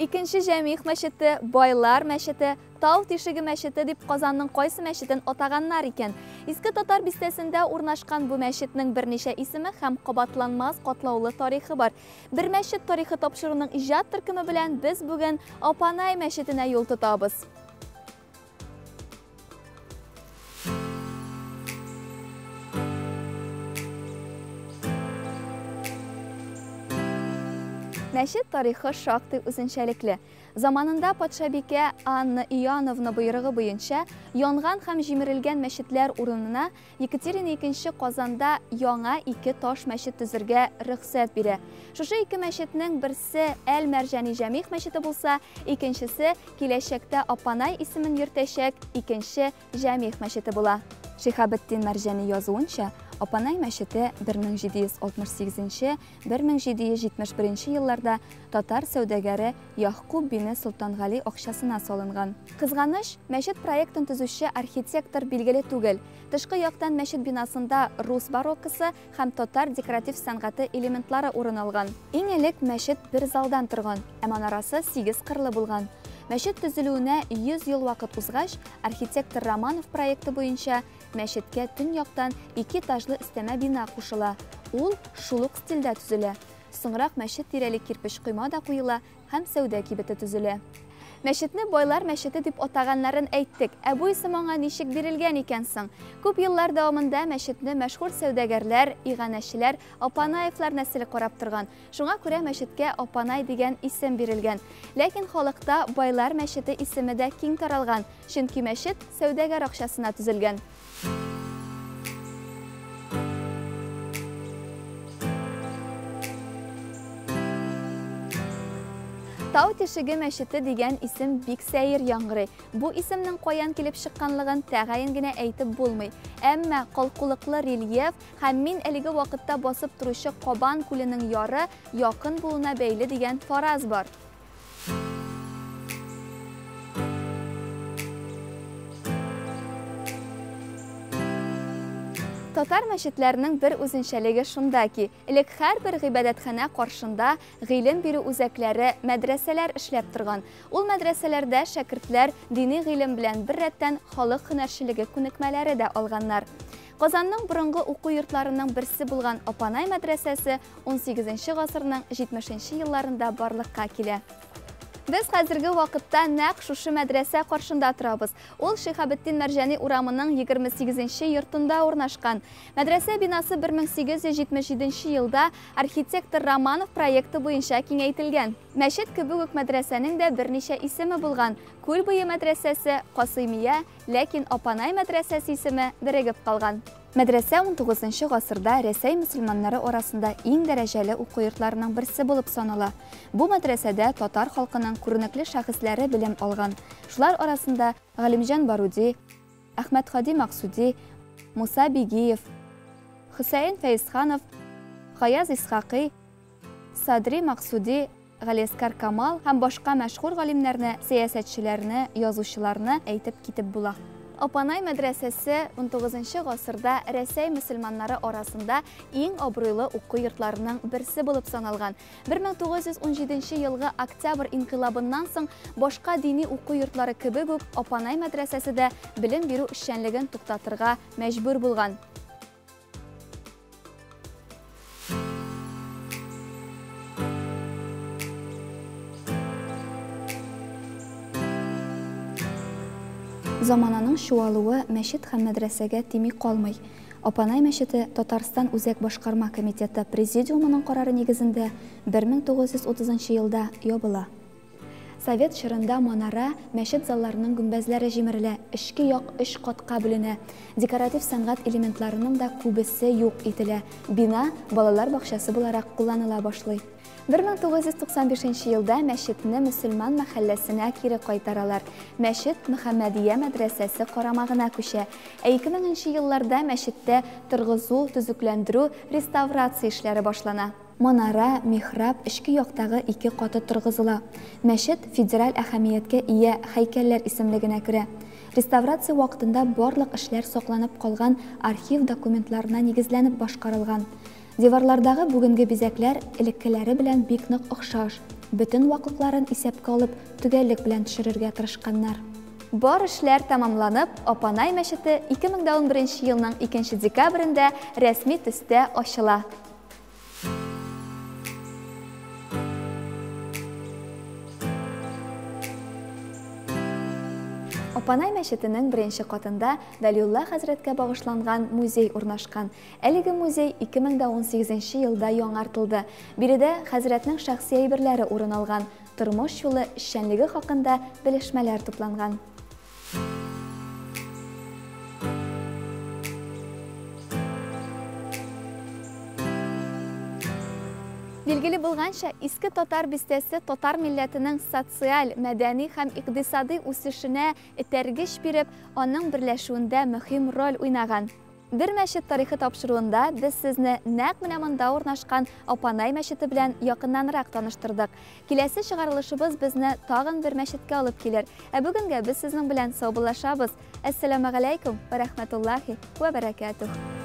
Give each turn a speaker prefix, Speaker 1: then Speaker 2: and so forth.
Speaker 1: Икенче Җәмигъ мәчете, Байлар мәчете, Тау тишеге мәчете дип Казанның кайсы мәчетен атаганнар икән? Иске Татар бистәсендә урнашкан бу мәчетнең берничә исеме һәм кабатланмас катлаулы тарихы бар. Бер мәчет тарихы тапшыруның иҗат төркеме белән без бүген Апанай мәчетенә юл тотабыз. Мәчет тарихы шактый үзенчәлекле. Заманында патшабикә Анна Иоанновна боерыгы буенча янган һәм җимерелгән мәчетләр урынына Екатерина II Казанда яңа ике таш мәчет төзергә рөхсәт бирә. Шушы ике мәчетнең берсе Әл-Мәрҗани Җәмигъ мәчете булса, икенчесе киләчәктә Апанай исемен йөртәчәк икенче Җәмигъ мәчете була. Шиһабетдин Мәрҗани язуынча, Апанай мәчете 1768-1771 елларда татар сәүдәгәре Ягъкуб бине Солтангали акчасына салынган. Кызганыч, мәчет проектын төзүче архитектор билгеле түгел. Тышкы яктан мәчет бинасында рус бароккосы һәм татар декоратив сәнгате элементлары урын алган. Иң элек мәчет бер залдан торган, ә манарасы 8 кырлы булган. Мәчет төзелүенә 100 ел вакыт узгач, архитектор Романов проекты буенча мәчеткә төньяктан ике этажлы өстәмә бина кушыла. Ул шул ук стильдә төзелә. Соңрак мәчет тирәли кирпеч койма да куела һәм сәүдә кибете төзелә. Мәчетне Байлар мәчете дип атаганнарын әйттек. Ә бу исем аңа ничек бирелгән икән соң? Күп еллар дәвамында мәчетне мәшһүр сәүдәгәрләр, иганәчеләр, Апанаевлар нәселе карап торган. Шуңа күрә мәчеткә Апанай дигән исем бирелгән. Ләкин халыкта Байлар мәчете исеме дә киң таралган, чөнки мәчет сәүдәгәр акчасына төзелгән. Тау тишеге мәчете дигән исем бик сәер яңгырый. Бу исемнең каян килеп чыкканлыгын тәгаен генә әйтеп булмый. Әмма калкулыклы рельеф һәм мин әлеге вакытта басып торучы Кабан күленең яры якын булуына бәйле дигән фараз бар. Татар мәчетләренең бер үзенчәлеге шунда ки, элек һәрбер гыйбадәтханә каршында гыйлем бирү үзәкләре, мәдрәсәләр эшләп торган. Ул мәдрәсәләрдә шәкертләр дини гыйлем белән бер рәттән халык һөнәрчелеге күнекмәләре дә алганнар. Казанның борынгы уку йортларының берсе булган Апанай мәдрәсәсе 18 гасырның 70 елларында барлыкка килә. Без хәзерге вакытта нәкъ шушы мәдрәсә каршында торабыз. Ул Шиһабетдин Мәрҗани урамының 28 йортында урнашкан. Мәдрәсә бинасы 1877 елда архитектор Романов проекты буенча киңәйтелгән. Мәчет кебек үк мәдрәсәнең дә берничә исеме булган. Күл буе мәдрәсәсе, Касыймия, ләкин Апанай мәдрәсәсе исеме берегеп калган. Мәдрәсә 19 гасырда Рәсәй мөселманнары арасында иң дәрәҗәле уку йортларының берсе булып санала. Бу мәдрәсәдә татар халкының күренекле шәхесләре белем алган. Шулар арасында Галимҗан Баруди, Әхмәтһади Максуди, Муса Бигиев, Хөсәен Фәйзханов, Гаяз Исхакый, Садри Максуди, Галиәсгар Камал һәм башка мәшһүр галимнәрне, сәясәтчеләрне, язучыларны әйтеп китеп була. Апанай мәдрәсәсе 19 гасырда Рәсәй мөселманнары арасында иң абруйлы уку йортларының берсе булып саналган. 1917 елгы Октябрь инкыйлабыннан соң башка дини уку йортлары кебек үк Апанай мәдрәсәсе дә белем бирү эшчәнлеген туктатырга мәҗбүр булган. Замананың чуалуы мәчет һәм мәдрәсәгә тими калмый. Апанай мәчете Татарстан Үзәк башкарма комитеты президиумының карары нигезендә 1930 елда ябыла. Совет чорында манара, мәчет залларының гөмбәзләре җимерелә, эчке як 3 катка бүленә. Декоратив сәнгать элементларының да күбесе юк ителә. Бина балалар бакчасы буларак кулланыла башлый. 1995 елда мәчетне мөселман мәхәлләсенә кире кайтаралар. Мәчет Мөхәммәдия мәдрәсәсе карамагына күчә. Ә 2000 елларда мәчеттә торгызу, төзекләндерү, реставрация эшләре башлана. Манара, михраб, эчке яктагы ике каты торгызыла. Мәчет федераль әһәмияткә ия һәйкәлләр исемлегенә керә. Реставрация вакытында барлык эшләр сакланып калган архив документларына нигезләнеп башкарылган. Диварлардагы бүгенге бизәкләр элеккеләре белән бик нык охшаш. Бөтен ваклыкларын исәпкә алып, төгәллек белән төшерергә тырышканнар. Бар эшләр тәмамланып, Апанай мәчете 2011 елның 2 декабрендә рәсми төстә ачыла. Апанай мәчетенең беренче катында Вәлиулла хәзрәткә багышланган музей урнашкан. Әлеге музей 2018 елда яңартылды. Биредә хәзрәтнең шәхси әйберләре урын алган, тормыш юлы, эшчәнлеге хакында белешмәләр тупланган. Билгеле булганча, Иске Татар бистәсе татар милләтенең социаль, мәдәни һәм икътисади үсешенә этәргеч биреп, аның берләшүендә мөһим роль уйнаган. Бер мәчет тарихы тапшыруында без сезне нәкъ менә монда урнашкан Апанай мәчете белән якыннанрак таныштырдык. Киләсе чыгарылышыбыз безне тагын бер мәчеткә алып килер. Ә бүгенгә без сезнең белән саубуллашабыз. Әссәламәгаләйкүм вә рәхмәтуллаһи вә бәрәкәтүһ.